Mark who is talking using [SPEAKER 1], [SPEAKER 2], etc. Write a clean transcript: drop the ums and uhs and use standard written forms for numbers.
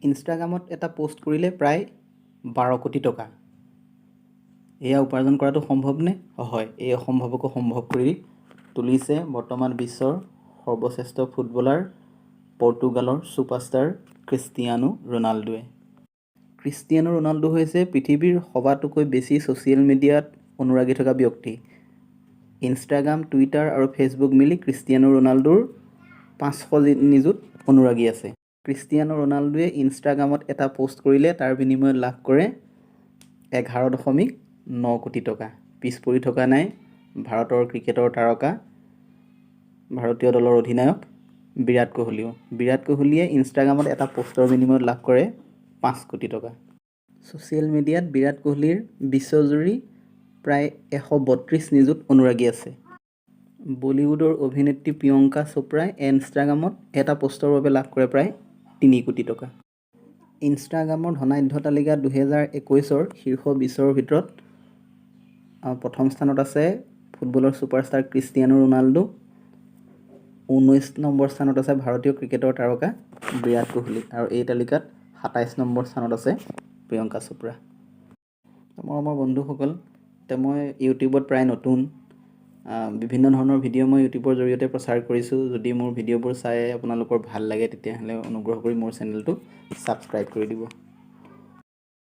[SPEAKER 1] ইনষ্টাগ্ৰামত এটা প'ষ্ট কৰিলে প্ৰায় 12 কোটি টকা। এয়া উপাৰ্জন কৰাটো সম্ভৱনে? হয়, এই অসম্ভৱকো সম্ভৱ কৰি তুলিছে বৰ্তমান বিশ্বৰ সৰ্বশ্ৰেষ্ঠ ফুটবলাৰ, পৰ্তুগালৰ ছুপাৰষ্টাৰ ক্ৰিষ্টিয়ানো ৰোনাল্ডোৱে। ক্ৰিষ্টিয়ানো ৰোনাল্ডো হৈছে পৃথিৱীৰ সবাতোকৈ বেছি ছ'চিয়েল মিডিয়াত অনুৰাগী থকা ব্যক্তি। ইনষ্টাগ্ৰাম, টুইটাৰ আৰু ফেচবুক মিলি ক্ৰিষ্টিয়ানো ৰোনাল্ডোৰ 500 নিযুত অনুৰাগী আছে। ক্ৰিষ্টিয়ানো ৰোনাল্ডোৱে ইনষ্টাগ্ৰামত এটা প'ষ্ট কৰিলে তাৰ বিনিময়ত লাভ কৰে 11.9 কোটি টকা। পিছ পৰি থকা নাই ভাৰতৰ ক্ৰিকেটৰ তাৰকা, ভাৰতীয় দলৰ অধিনায়ক বিৰাট কোহলিও। বিৰাট কোহলিয়ে ইনষ্টাগ্ৰামত এটা প'ষ্টৰ বিনিময়ত লাভ কৰে 5 কোটি টকা। ছ'চিয়েল মিডিয়াত বিৰাট কোহলিৰ বিশ্বজুৰি প্ৰায় 132 নিযুত অনুৰাগী আছে। বলীউডৰ অভিনেত্ৰী প্ৰিয়ংকা চোপ্ৰাই ইনষ্টাগ্ৰামত এটা প'ষ্টৰ বাবে লাভ কৰে প্ৰায় 3 কোটি টকা। ইনষ্টাগ্ৰামৰ ধনাঢ্য তালিকা 2021ৰ শীৰ্ষ 20ৰ ভিতৰত প্ৰথম স্থানত আছে ফুটবলৰ ছুপাৰষ্টাৰ ক্ৰিষ্টিয়ানো ৰোনাল্ডো। 19 নম্বৰ স্থানত আছে ভাৰতীয় ক্ৰিকেটৰ তাৰকা বিৰাট কোহলি আৰু এই তালিকাত 27 নম্বৰ স্থানত আছে প্ৰিয়ংকা চোপ্ৰা। মৰমৰ বন্ধুসকল, এতিয়া মই ইউটিউবত প্ৰায় নতুন। বিভিন্ন ধৰণৰ ভিডিঅ' মই ইউটিউবৰ জৰিয়তে প্ৰচাৰ কৰিছোঁ। যদি মোৰ ভিডিঅ'বোৰ চাই আপোনালোকৰ ভাল লাগে, তেতিয়াহ'লে অনুগ্ৰহ কৰি মোৰ চেনেলটো ছাবস্ক্ৰাইব কৰি দিব।